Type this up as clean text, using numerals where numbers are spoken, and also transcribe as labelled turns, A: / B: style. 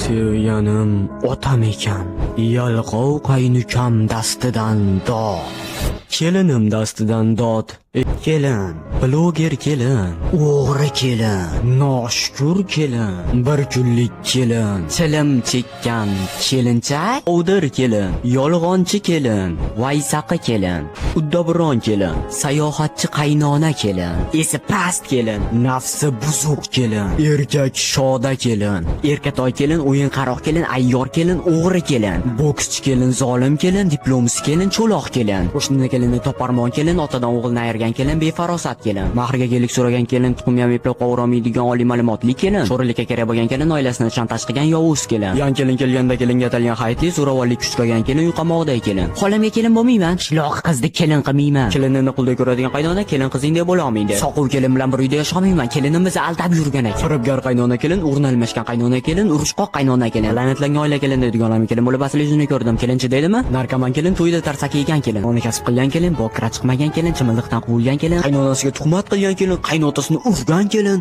A: Sevganim otam ekan. Yalqov qaynukam dastidan dod. Kelinim dastidan dod. Kelin, bloger kelin, o'g'ri kelin, noshukur kelin, bir kunlik kelin, chilim chekkan kelinchak, ovdir kelin, yolg'onchi kelin, vaysaqi kelin, uddaburon kelin, sayohatchi qaynona kelin, esi past kelin, nafsi buzuq kelin, erkak shoda kelin, erkatoy kelin, o'yinqaroq kelin, ayyor kelin, o'g'ri kelin, bokschi kelin, zolim kelin, diplomsiz kelin, cho'loq kelin, qo'shni kelinni toparmon kelin, otadan o'g'ilni ayirgan kelin, befarosat kelin, mahrga gelik so'ragan kelin, tuxum ham eplab qovurolmaydigan oliy ma'lumotli kelin, cho'rilikka kerak bo'lgan kelin, oilasini shantaj qilgan yovuz kelin, yan kelin kelganda kelinga atalgan hayitli, zo'ravonlik kuchgagan kelin, uyqamoqday kelin. Xolamga kelin bo'lmayman, qishloq qizni kelin qilmayman. Kelinini quldek ko'radigan qaynona, kelin qizing deb bo'lolmaydi. Soquv kelin bilan bir uyda yashaolmayman, kelinim bizni aldab yurgan ekan. Firibgar qaynona kelin, o'rni almashgan qaynona kelin, urushqoq qaynona kelin, la'natlangan oila kelin deydigan kelin bo'lib asli yuzini ko'rdim. Kelinchi deydimi? Narkoman kelin, to'yda tarsaki yegan kelin, uni kasb qilgan kelin, bokira chiqmagan kelin, chimildiqdan quvilgan kelin, qaynonasiga tuhmat qilgan kelin, qaynotasini urgan kelin.